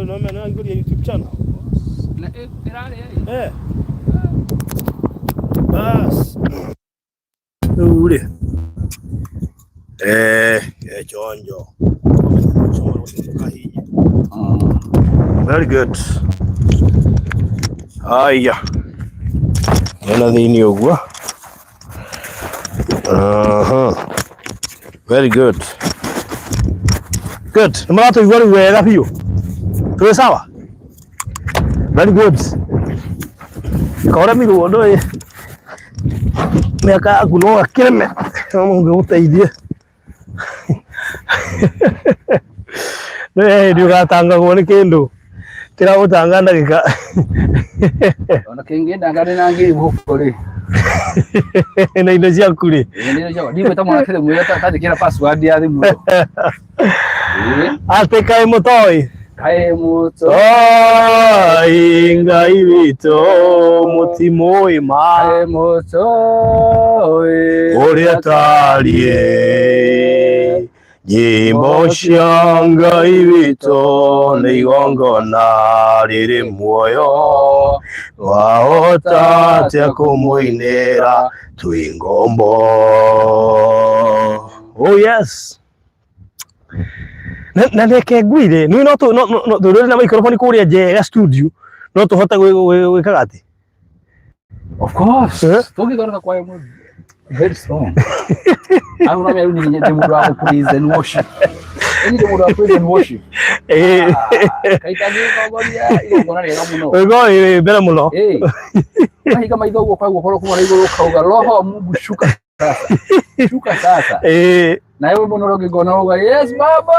No mena aingũria YouTube channel. Na ĩrarĩa ĩ. Eh. Bas. Rĩu rĩ. Eh, chonjo. Very good. Haya. Nena thĩinĩ ũguo. Aha. Very good. Good. Nĩ mũratũigua rĩu wega biũ. Twĩ sawa? Very good. Koremirwo ndũĩ mĩaka yaku no gakĩreme no Mungu gũteithie. Nĩ hĩndĩ ũgatangagwo nĩ kĩndũ kĩragũtanga ndagĩka. Ona kĩngĩndanga ndĩ na ngiri mũhuko rĩ. Na indo ciaku rĩ. Ndigwĩta mwanake thimũ ĩyo tanjĩkĩra password ya thimũ ĩyo. Atĩ kaĩ mũtoĩ. Kaĩ mũtoĩ. Oi Ngai witũ mũtimũĩ ma. Kaĩ mũtoĩ. Ũrĩa tariĩ. Nyĩmbo cia Ngai witũ nĩ igongona rĩrĩ muoyo. Wahota atĩa kũmũinĩra twĩ ngombo. Oh yes. Na reke ngwire nĩ no tũrĩ na microphone kũrĩa njega studio no tũhote gwĩkaga atĩ. Of course. Eh? Tũngĩthondeka kwa ĩmwe very strong. Au na mimi ni ndi mundu wa praise and worship. Ni ndi mundu wa praise and worship. Eh. Kaita ngĩtongoria igongona rĩega mũno. Ũgo ĩ mbere mũno. Eh. Mahinga maitho ũguo kwa guoko kuma na igũrũ ũkauga roho wa Mungu shuka sasa. Shuka sasa. Eh. Na wewe mbona ũrĩa ũngĩngona uga yes baba.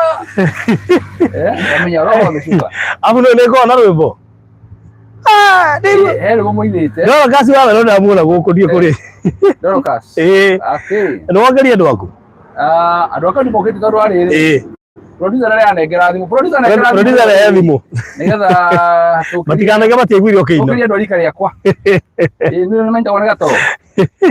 Eh, amenya roho ameshuka. Abu nĩ nĩ na rwĩmbo. Ah, nĩ He rwĩmbo mũinĩte. Dorcas wa wero ndamuona gũkũ ndiĩ kũrĩ. Dorcas. Eh. Okay. Nĩ wongeria andũ aku? Ah, andũ akwa nĩ mokĩte tondũ wa rĩrĩ. Eh. Producer arĩa anengera thimũ. Producer anengera thimũ. Producer rehe thimũ. Nĩgetha tũkĩrie Matikanage matiaiguire ũkĩina. tũkĩrie andũ a rika rĩakwa. Ĩĩ nĩ manyitagwo nĩ gatoro.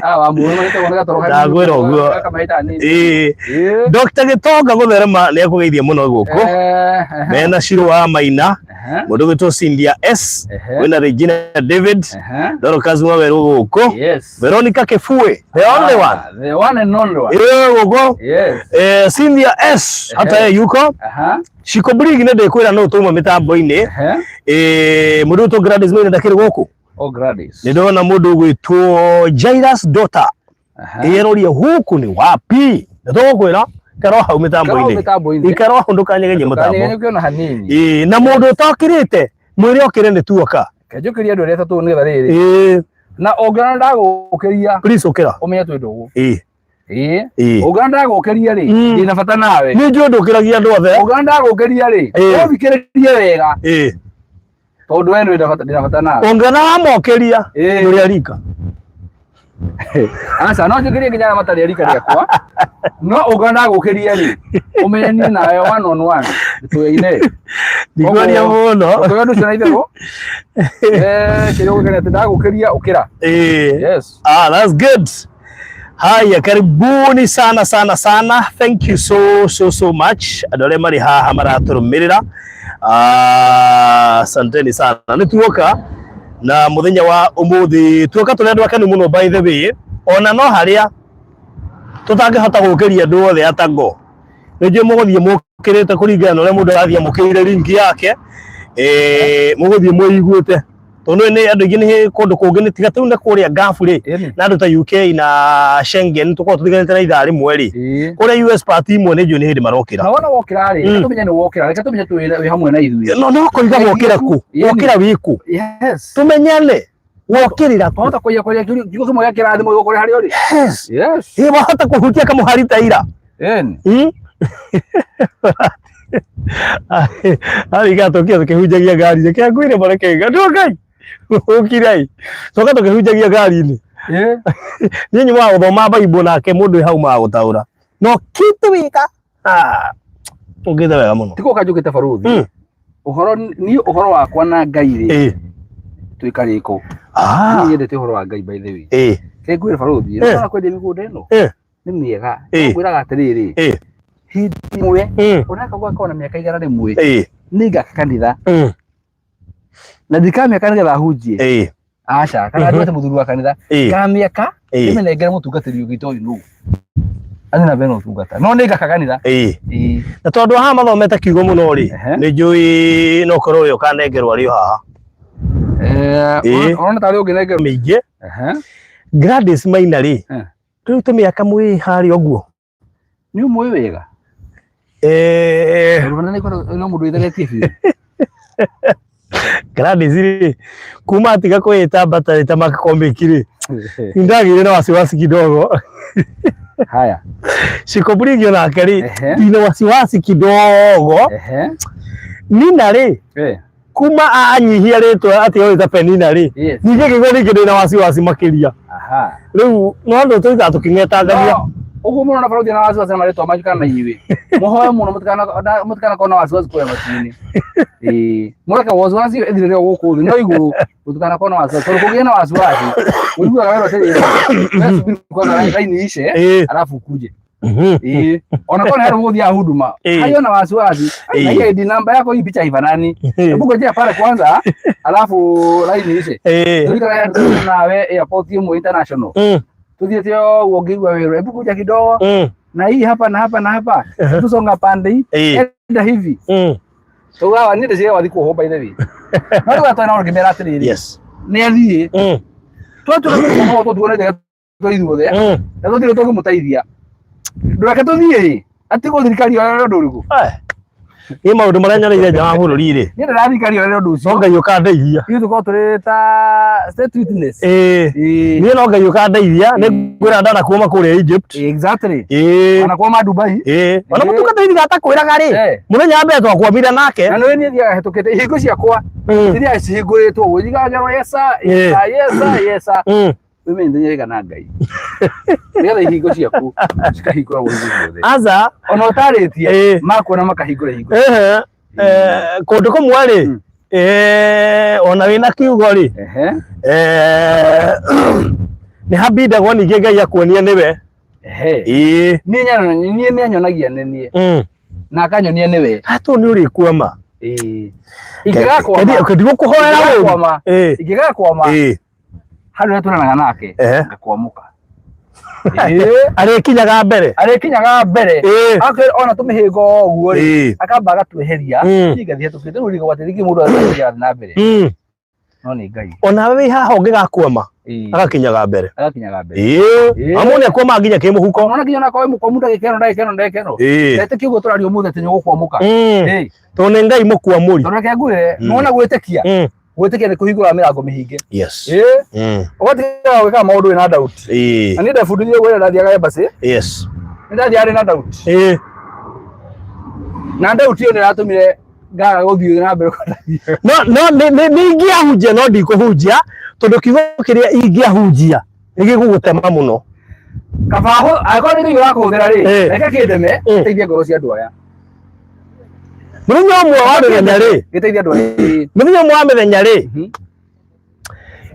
Ah, wa mũndũ manyitagwo nĩ gatoro. Ndagwĩra ũguo. Gakamaita nini. Ĩĩ. Ĩĩ. Dr. Gĩtonga gũtherema nĩ akũgeithia mũno gũkũ. Eh, Mena Shiro wa Maina, ehe, mũndũ ũgwĩtwo Cynthia S, ehe, kwĩna Regina David, ehe. Dorcas Mwaweru gũkũ, Yes. Veronica Kefue, the only one. Ah, the one and only one. Ĩĩ gũkũ. Yes. Eh, Cynthia S, hata ye yuko. Aha. Shiko Brigg nĩ ndĩkwĩra no tũma mĩtambo-inĩ. Ehe. Eh, mũndũ ũgwĩtwo Gladys Maina ndakĩrĩ gũkũ. Oh, Gladys. Nĩ ndona mũndũ ũgwĩtwo Jairus Daughter. Aha. Ĩroria huku ni wapi? Na tũgũkwĩra ikara o hau Ikara hau mĩtambo-inĩ. mĩtambo-inĩ. Ikara o hau ndũkanyegenye mũtambo. Ndũkanyegenye ũkĩona hanini. Ĩĩ, na mũndũ ũtokĩrĩte mwĩre okĩre nĩ tuoka. Reke njũkĩrie andũ arĩa atatũ nĩgetha rĩrĩ. Ĩĩ, Na ũngĩona ndagũkĩria please ũkĩra. ũmenye twĩ ndũgũ. Ĩĩ, Ĩĩ. ĩĩ. Ũngĩona ndagũkĩria rĩ, ndĩna bata nawe. Nĩ njũĩ ndũkĩragia andũ othe. Ũngĩona ndagũkĩria rĩ, Ĩĩ. ũthikĩrĩrie wega Ĩĩ. tondũ we ndĩna bata ndĩna bata nawe. Ũngĩona wamokĩria Ĩĩ. ndũrĩ arika. Aca no njũkĩrie nginya arĩa matarĩ a rika rĩakwa. No ũngĩona ndagũkĩria rĩ, ũmenye niĩ nawe one on one tũyaine. Ndikwaria mũno. Ũkĩona ũndũ ũcio na itherũ. Eh, kĩrĩa ũgũkenia atĩ ndagũkĩria ũkĩra. Ĩĩ. Yes. Ah, that's good. Haya, karibuni sana sana sana. Thank you so so so much. Andũ arĩa marĩ haha maratũrũmĩrĩra. Ah, asanteni sana. Nĩ tuoka na mũthenya wa ũmũthĩ tuoka tũrĩ andũ akenu mũno by the way. Ona no harĩa tũtangĩhota gũkĩria andũ othe atango. Nĩ njũĩ mũgũthiĩ mũkĩrĩte kũringana na ũrĩa mũndũ arathiĩ amũkĩire link yake. Eh, mũgũthiĩ mwĩiguĩte. Tondũ nĩ andũ aingĩ nĩ kũndũ kũngĩ nĩ tiga tũu nĩ kũrĩa Gulf rĩ Ĩni. na andũ ta UK na Schengen tũkoragwo tũtiganĩte na ithaa rĩmwe rĩ. Ĩĩ. Kũrĩa US part imwe nĩ njũĩ nĩ hĩndĩ marokĩra. Na wona wokĩra rĩ, reke tũmenye nĩ wokĩra, reke tũmenye wĩ hamwe na ithuĩ. No no kũiga wokĩra kũ? Ĩni. Wokĩra wĩ kũ? Yes. Tũmenyane. Wokĩrĩra kũ? Wahota kũiya kũrĩa kiugo kĩmwe gĩa kĩrathimo gĩgũkore harĩa ũrĩ. Yes. Yes. Ĩ wahota kũhutia kamũhari ta ira. Ĩni. Arĩ gatũkia tũkĩhunjagia ngari-inĩ kĩa ngwire mareke andũ a Ngai ũkirai coka tũkĩhunjagia ngari-inĩ. Ĩĩ. Niĩ nyumaga gũthoma Bible nake mũndũ wĩ hau magũtaũra no kitu wika ah, ũngĩte wega mũno. Ti gũka njũkĩte barũthi. Ũhoro niĩ ũhoro wakwa na Ngai rĩ, twĩ karĩko. Ah. Niĩ nyendete ũhoro wa Ngai by the way. Reke ngwĩre barũthi, nĩ kwendia mĩgũnda ĩno nĩ mĩega. Ngwĩraga atĩrĩrĩ, hĩndĩ ĩmwe onaka gwakorwo na mĩaka 100 Nĩ ngaka kanitha. Mm. Na ndikamĩaka nĩgetha hunjie. Ĩĩ. Aca, kana nduĩke mũthuri wa kanitha. Ĩĩ. Ngamĩaka Ĩĩ. ndĩmĩnengere mũtungatĩri ũngĩ itoĩ nũ. Athiĩ na mbere na ũtungata. No nĩ ngaka kanitha. Ĩĩ. Ĩĩ. Na tondũ haha mathomete kiugo mũno rĩ, Ehe. nĩ njũĩ no korwo ũrĩa ũkanengerwo arĩ o haha. Eh, Ĩĩ. ũrona tarĩ ũngĩnengerwo. Mĩingĩ. Ehe. Gladys Maina rĩ, Eh. rĩu tũmĩaka mwĩ harĩa ũguo. Nĩ ũmũĩ wega. Eh, Tondũ nĩ kwenda no mũndũ wĩtheretie biũ. Gladys rĩ, kuma atiga kwĩĩta mbatari ta makomiki rĩ, nindagĩire na wasiwasi kidogo. Haya. Shikobrigi nake rĩ, Ehe. ndina wasiwasi kidogo. Ehe. Nina rĩ, Eh. kuma anyihia rĩtwa atĩ oĩta Penina rĩ, Yes. ningĩ ngĩigua ningĩ ndĩna wasiwasi makĩria. Aha. Rĩu no andũ tũikara tũkĩng'etangania. No, ũguo mũno na barũthi na wasiwasi na marĩtwa manyu kana inyuĩ. Mũhoe mũno mũtikanakorwo na wasiwasi kũrĩa matu-inĩ. Ĩĩ. Mũreke wasiwasi ĩthirĩre o gũkũ thĩ no igũrũ mũtikanakorwo na wasiwasi tondũ kũngĩgĩa na wasiwasi ũiguaga werwo atĩrĩrĩ, wewe subiri kwanza laini ishe Ĩĩ. alafu ukuje. Mhm. Ĩĩ. Ona kona hero mũgũthiaga huduma. Ĩĩ. Hayo na wasiwasi. Ĩĩ. Na hiyo ID namba yako hii picha haifanani. Hebu ngojea pale kwanza alafu laini ishe. Ĩĩ. Tuikara nawe airport ĩmwe international. Mm, Tuthiĩte o ũguo ngĩigua wĩrwo hebu kuja kidogo mm, na hii hapa na hapa na hapa tusonga pande hii Ĩĩ. enda hivi mm. tugawa niĩ ndĩciria wathi kuohwo by the way no rĩu atwena ngĩmera atĩrĩrĩ Yes. nĩ athiĩ Mm, twatuona tuonete tũrĩ ithuothe mm. na tũtirĩ tũngĩmũteithia ndũreke tũthiĩ atigwo thirikari yorere ũndũ ũrĩkũ Ai. Niĩ maũndũ marĩa nyoneire nja wa bũrũri rĩ, niĩ ndĩra thirikari yorere ũndũ no ũcio Ngai ũkandeithia. ithuĩ tũkorwo tũrĩ ta state witness Ĩĩ. Ĩĩ. Niĩ no Ngai ũkandeithia, nĩ ngwĩra ndanakuoma kũrĩa Egypt. Exactly Ĩĩ. ona kwa Dubai Ĩĩ. Ona Ĩĩ. mũtungatĩri gatakwĩraga rĩ, Eh. mũthenya wa mbere twakwamire nake. na nĩ niĩ thiaga hĩtũkĩte ihingo ciakwa Mm. iria cihingũrĩtwo ũguo njigaga yesa yesa yesa yesa Mm. wĩmenyithanie na Ngai nĩgetha ihingo ciaku cikahingũra hingo ciothe Aca. ona ũtarĩtie Ĩĩ. makuona makahingũra ihingo Ehe. Eh, kũndũ kũmwe rĩ, Mm. eh, ona wĩna kiugo rĩ, ehe eh, nĩ hambindagwo ningĩ Ngai akuonie nĩwe. ehe Ĩĩ. niĩ niĩ nĩanyonagia nĩ niĩ Mm. na akanyonia nĩwe Hatũ nĩ ũrĩkwama. ĩĩ ingĩgakwama Ndigũkũhoera ũru. Ingĩgakwama. Ĩĩ. ingĩgakwama Ĩĩ. handũ harĩa tũranaga nake Ehe. ngakwamũka ĩĩ Arĩkinyaga mbere. arĩkinyaga mbere Ĩĩ. akwĩra ona tũmĩhĩngo ũguo rĩ Ĩĩ. akamba agatweheria Mm. niĩ ngathiĩ hetũkĩte rĩu rigagwo atĩ rĩngĩ mũndũ athiaga na mbere Mm. no nĩ Ngai Ona wĩ haha ũngĩgakwama Ĩĩ. agakinyaga mbere. agakinyaga mbere Ĩĩ. Ĩĩ. Amwe nĩ akwama nginya kĩmũhuko. ona nginya onakorwo wĩ mũkwamu ndagĩka ĩno ndagĩka ĩno ndagĩka ĩno Ĩĩ. etĩkia ũguo tũraria ũmũthĩ atĩ nĩũgũkwamũka Mm. Ĩĩ. Tondũ nĩ Ngai mũkwamũri. tondũ reke ngwĩre Mm. nĩwona gwĩtĩkia Mm. gwĩtĩkia nĩ kũhingũra mĩrango mĩhinge Yes. Ĩĩ. Mm. ũgatiga gwĩkaga maũndũ wĩna doubt Ĩĩ. na niĩ ndebundithirie gwĩra ndathiaga embassy Yes. nĩ ndathiaga ndĩ na doubt Ĩĩ. na doubt ĩyo nĩ ĩratũmire ngaga gũthiĩ na mbere ũguo ndathiaga. No no nĩ nĩ nĩ ingĩahunjia no ndikũhunjia tondũ kiugo kĩrĩa ingĩahunjia nĩ gĩgũgũtema mũno. kaba angĩkorwo nĩ Ngai ũrakũhũthĩra rĩ Ĩĩ. reke kĩndeme Mm. gĩteithie ngoro cia andũ aya Mũthenya ũmwe wa mĩthenya rĩ, gĩteithie andũ aya Ĩĩ. mũthenya ũmwe wa mĩthenya rĩ, Mhm.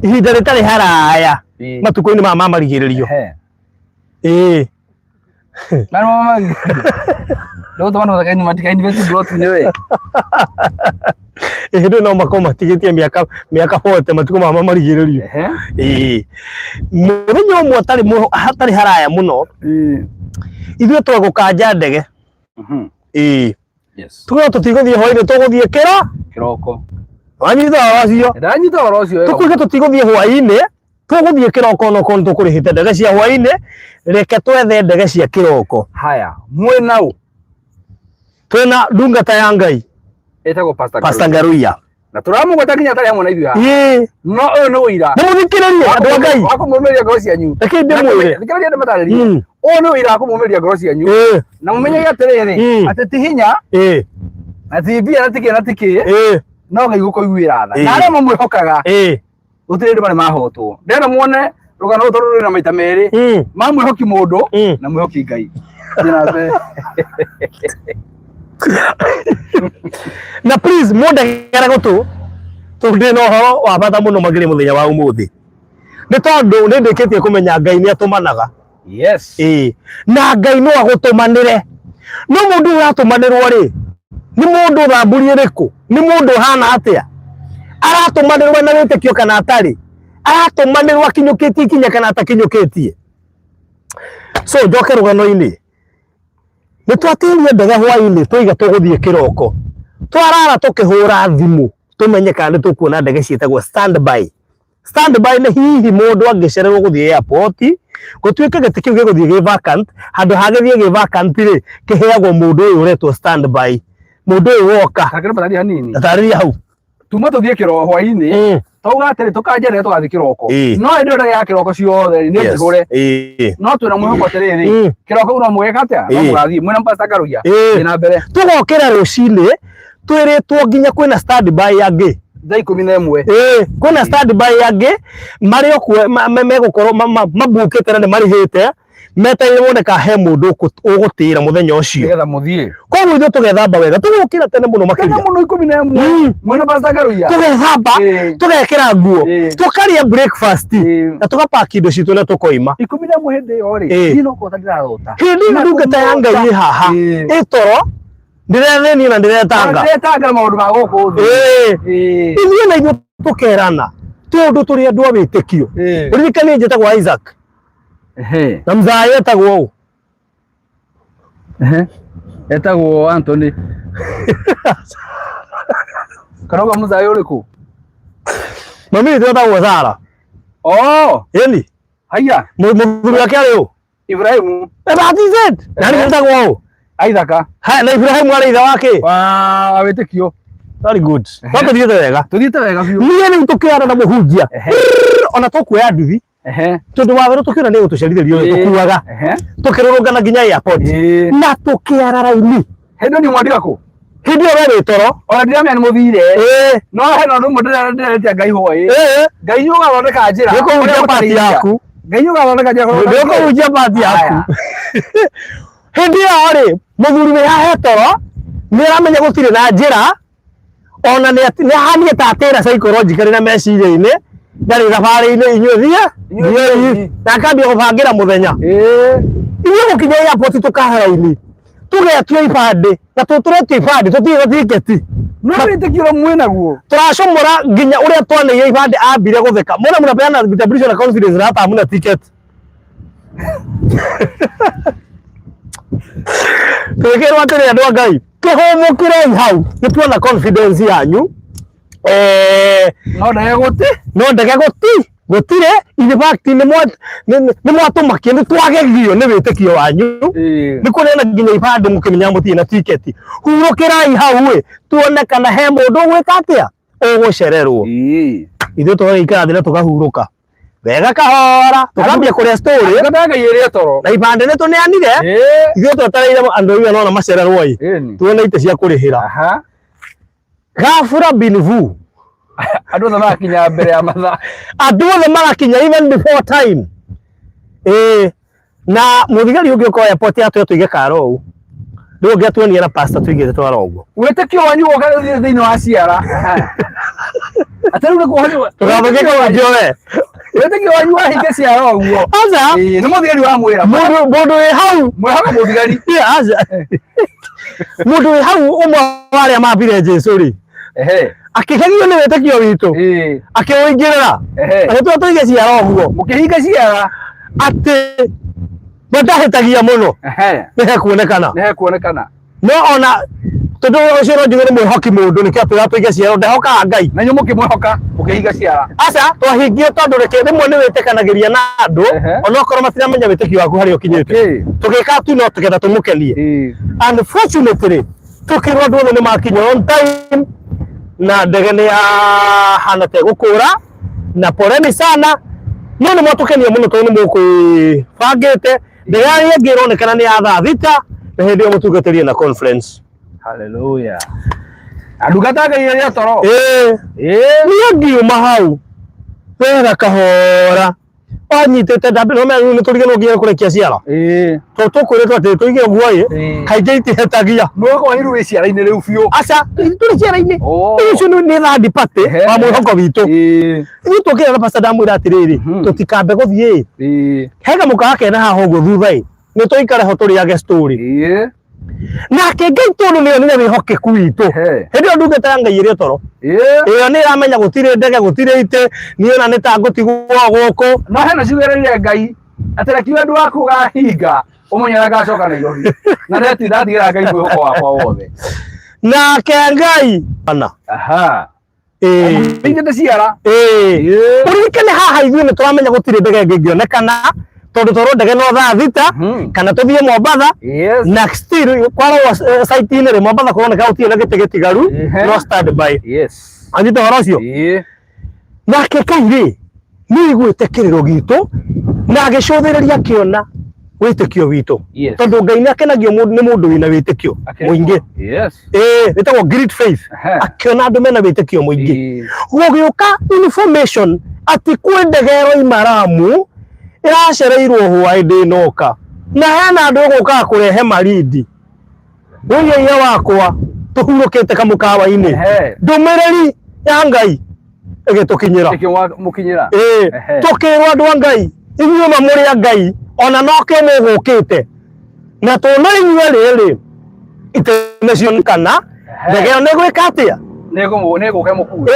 ihinda rĩtarĩ haraya Ĩĩ. matukũ-inĩ maya ma marigĩrĩrio. Ehe. Ĩĩ. Na nĩ mama Ndio tondũ mataka matika invest plot nĩ we. Ĩhĩndĩ no makorwo matigĩtie mĩaka mĩaka 40 matukũ maya ma marigĩrĩrio. Ehe. Ĩĩ. Mũthenya ũmwe hatarĩ hatarĩ haraya mũno Ĩĩ. ithuĩ twegũkanja ndege. Mhm. Ĩĩ. Yes. Tuge tũtigũthiĩ hwainĩ tũgũthiĩ kĩro. Kĩroko. Wanyita ũhoro ũcio. Ndanyita ũhoro ũcio wega. Tũkuge tũtigũthiĩ hwainĩ tũgũthiĩ kĩroko onokorwo nĩ tũkũrĩhĩte ndege cia hwainĩ reke twethe ndege cia kĩroko. Haya, mwĩ nau Twĩna ndungata ya Ngai ĩtagwo Pastor Pastor Ngaruiya. Ngaruiya. Na tũramũgweta nginya atarĩ hamwe na ithuĩ haha. Ĩĩ. No ũyũ nĩ ũira. Nĩ mũthikĩrĩrie andũ a Ngai. Wa kũmũmĩria ngoro cianyu. Reke ndĩmwĩre. Thikĩrĩria ndĩmatarĩrie. Mm. Ũyũ nĩ ũira wa kũmũmĩria ngoro cianyu. Ĩĩ. Na mũmenyage atĩrĩrĩ, Mm. atĩ ti hinya, Ĩĩ. na ti mbia, na ti kĩ, na ti kĩ, Ĩĩ. no Ngai gũkũiguĩra tha. Ĩĩ. Na arĩa mamwĩhokaga, Ĩĩ. gũtirĩ hĩndĩ marĩ mahotwo. Ndĩrenda muone rũgano rũrũ tondũ rwĩna maita merĩ, Mm. ma mwĩhoki mũndũ Mm. na mwĩhoki Ngai. Thiĩ na mbere. Na please mũndegere gũtũ tondũ ndĩ na ũhoro wa bata mũno makĩria mũthenya wa ũmũthĩ. Nĩ tondũ nĩ ndĩkĩtie kũmenya Ngai nĩ atũmanaga. Yes. Ĩĩ. Na Ngai no agũtũmanĩre. No mũndũ ũyũ ũratũmanĩrwo rĩ, Nĩ mũndũ thamburi ĩrĩkũ? Nĩ mũndũ ũhana atĩa? Aratũmanĩrwo na wĩtĩkio kana atarĩ? Aratũmanĩrwo akinyũkĩtie ikinya kana atakinyũkĩtie? So njoke rũgano-inĩ, nĩ twatĩrie ndege hwainĩ twaiga tũgũthiĩ kĩroko, twarara tũkĩhũra thimũ tũmenye kana nĩ tũkuona ndege ciĩtagwo standby. Standby nĩ hihi mũndũ angĩcererwo gũthiĩ airport, gũtuĩke gĩtĩ kĩu gĩgũthiĩ gĩ vacant, handũ ha gĩthiĩ gĩ vacant rĩ, kĩheagwo mũndũ ũyũ ũretwo standby. Mũndũ ũyũ woka. Kakĩro batari hanini. Taarĩria hau. Tuma tũthiĩ kĩro hwainĩ. Tauga atĩrĩ tũkanjerere tũgathiĩ kĩroko. No hĩndĩ ĩyo ndege ya kĩroko ciothe nĩ njihũre. No twĩna mwĩhoko atĩrĩrĩ, kĩroko kĩu no mũgeka atĩa? No mũgathiĩ. Mwĩna Pastor Ngaruiya. Thiĩ na mbere. Tũgokĩra rũcinĩ twĩrĩtwo nginya kwĩna standby angĩ. Thaa 11. Ĩĩ, kwĩna standby angĩ marĩ o kuo megũkorwo mabukĩte na nĩ marĩhĩte metereire wone kana he mũndũ ũgũtĩra mũthenya ũcio. Nĩgetha mũthiĩ. Koguo ithuĩ tũgethamba wega, tũgũkĩra tene mũno Tene makĩria. mũno 11. Mwĩna Pastor Ngaruiya. Tũgethamba, tũgekĩra nguo, tũkarĩa breakfast na tũgapaki indo citũ na tũkoima. 11 hĩndĩ ĩyo rĩ, niĩ no kũrota ndĩrarota. Hĩndĩ ĩyo ndungata ya Ngai ĩ haha, ĩ toro, ndĩrethĩnia na ndĩretanga. Ndĩretanga maũndũ ma gũkũ thĩ. Ithuĩ na ithuĩ tũkerana tondũ tũrĩ andũ a wĩtĩkio. Ũririkanie njĩtagwo Isaac na mzaa etagwo ũ? Etagwo Anthony. Kana uga mzaa ũrĩkũ? Mami witũ etagwo Sara. Oh, Ĩni, haya. Mũthuri wake arĩ ũ? Ibrahimu. That is it. Na nĩ etagwo ũ? Isaka. Ha, na Ibrahimu arĩ ithe wa kĩ? Wa wĩtĩkio. Very good. No tũthiĩte wega. Tũthiĩte wega biũ. Niĩ rĩu tũkĩara na mũhunjia. Ona tũkuoya nduthi. Tondũ watho tũkĩona nĩ gũtũcerithĩria ũyũ tũkuaga. Tũkĩrũrũngana nginya airport. Na tũkĩara raini. Hĩndĩ nĩ mwandiga kũ? Hĩndĩ ĩyo we wĩ toro. Ona ndiramenya nĩ mũthire. No hena ũndũ ũmwe ndĩretia Ngai hwaĩ. Ngai nĩ ũgathondeka njĩra. Nĩ ũkũhunjia pati yaku. Ngai nĩ ũgathondeka njĩra. Nĩ ũkũhunjia pati yaku. Hĩndĩ ĩyo rĩ, mũthuri wĩ haha toro nĩ aramenya gũtirĩ na njĩra, ona nĩ ahanie ta atĩra psychologically na meciria-inĩ, ndarĩ thabarĩ-inĩ, inyuĩ thiĩ, thiĩi, na akambia gũbangĩra mũthenya. Ithuĩ gũkinya airport tũkaha raini, tũgetio ibandĩ, na tũtũretio ibandĩ, tũtirĩ na tiketi. No wĩtĩkio ũrĩa mwĩ naguo. Tũracomora nginya ũrĩa twaneire ibandĩ ambire gũtheka. Mbona mnapeana vitambulisho na confidence na hata hamna ticket? Twĩkĩrwo atĩrĩ andũ a Ngai, kĩhũmũkĩrei hau, nĩ tuona confidence yanyu. No ndege gũti? No ndege gũti, gũtirĩ. In fact, nĩ mwatũmakia, nĩ twagegio nĩ wĩtĩkio wanyu. Nĩ kũneana nginya ibandĩ mũkĩmenya mũtirĩ na tiketi. Hurũkĩrai hau ĩ, tuone kana he mũndũ ũgwĩka atĩa, ũgũcererwo. Ithuĩ tũgagĩikara thĩ na tũkahurũka wega kahora, tukambia kuria story. Ndungata Ngai ĩrĩ toro. Na ibandĩ nĩ tũneanire. Ithuĩ twetereire andũ aigana ũna macererwo ĩ, tuone itĩ cia kũrĩhĩra. Gabura binvu. Andũ othe magakinya mbere ya mathaa. Andũ othe magakinya even before time. Na mũthigari ũngĩ ũkoya airport yatũ tũige karo ũũ. Rĩu ũngĩ atuonie na pastor tũigĩte twara ũguo. Wĩtĩkio wanyu woka ũthiĩ thĩinĩ wa ciara. Atĩ rĩu nĩ kuohanio. Tũgathũke kũhunjia we. Wĩtĩkio wanyu wahinge ciara ũguo. Aca. Nĩ mũthigari wa mwĩra. Mũndũ wĩ hau. Mwĩhoka mũthigari. Aca. Mũndũ wĩ hau ũmwe wa arĩa mambire Jesu rĩ. Akĩgegio nĩ wĩtĩkio witũ. Akĩũingĩrĩra. Agĩtwĩra tũige ciara ũguo. Mũkĩhinga ciara. Atĩ matahĩtagia mũno. Nĩ hekuonekana. Nĩ hekuonekana. No ona tondũ ũcio no njuge nĩ mwĩhoki mũndũ nĩkĩo atwĩra tũige ciara ndehokaga Ngai. Na inyuĩ mũkĩmwĩhoka mũkĩhinga ciara. Aca twahingie tondũ reke rĩmwe nĩ wĩtĩkanagĩria na andũ onokorwo matiramenya wĩtĩkio waku harĩa ũkinyĩte. Tũgĩka tu no tũgetha tũmũkenie. Unfortunately tũkĩrwo andũ othe nĩ makinya on time na ndege nĩ yahana ta ĩgũkũra na poleni sana no nĩ mwatũkenia mũno tondũ nĩ mũkwĩbangĩte. Ndege ĩrĩa ĩngĩ ĩronekana nĩ ya thaa 6 na hĩndĩ ĩyo mũtungatĩrie na conference. Hallelujah. Andungata Ngai ĩrĩa toro. Niĩ ngiuma hau wega kahora wanyitĩte ndambi no menya nĩ tũriganĩrwo nginya kũrekia ciara. Tondũ tũkwĩrĩtwo atĩ tũige ũguo ĩ, kaingĩ itihĩtagia. Mwĩhoko wanyu rĩu wĩ ciara-inĩ rĩu biũ. Aca, tũrĩ ciara-inĩ. Ũcio nĩ third party wa mwĩhoko witũ. Ithuĩ tũkĩra na pastor ndamwĩra atĩrĩrĩ, tũtikambe gũthiĩ ĩ. He kamũkawa kena haha ũguo thutha ĩ, nĩ tũikare ho tũrĩage story. Nake Ngai tondũ nĩ onire wĩhokeku witũ, Ehe. hĩndĩ ĩyo ndungata ya Ngai ĩrĩ toro, Ĩĩ. ĩyo nĩ ĩramenya gũtirĩ ndege, gũtirĩ itĩ, niĩ ona nĩ ta ngũtigwo gũkũ. No hena ciugereire Ngai atĩ reke wendi waku ũgahinga ũmenye ũrĩa ngacoka Nairobi na ndatigĩra Ngai mwĩhoko wakwa wothe. Nake Ngai ana Aha. ĩĩ Ingĩte ciara. ĩĩ Ĩĩ. Ũririkane haha ithuĩ nĩ tũramenya gũtirĩ ndege ĩngĩ ĩngĩonekana, tondũ twarwo ndege no thaa 6 kana tũthiĩ Mombatha. Yes. Na still kwarwo site-inĩ rĩ, Mombatha kũroneka gũtirĩ na gĩtĩ gĩtigaru. No stand by. Yes. Anyita ũhoro ũcio? Ĩĩ. Nake Ngai rĩ, nĩ aiguĩte kĩrĩro gitũ na agĩcũthĩrĩria akĩona wĩtĩkio witũ. Yes. Tondũ Ngai nĩ akenagio nĩ mũndũ wĩna wĩtĩkio mũingĩ. Yes. Ĩĩ, wĩtagwo great faith. Akĩona andũ mena wĩtĩkio mũingĩ. Gũgĩũka information atĩ kwĩ ndege ĩroima Lamu ĩracereirwo hwaĩ ndĩnoka, na hena andũ ĩgũkaga kũrehe Malindi. Ũiya wakwa tũhurũkĩte kamũkawa-inĩ, ndũmĩrĩri ya Ngai ĩgĩtũkinyĩra. Mũkinyĩra. Ĩĩ, tũkĩrwo andũ a Ngai, inyuĩ ma mũrĩ a Ngai, ona nokĩo mũgũkĩte na tũna inyuĩ rĩrĩ itĩ cionekana, ndege ĩyo nĩ gwĩka atĩa? Nĩgũke mũkue.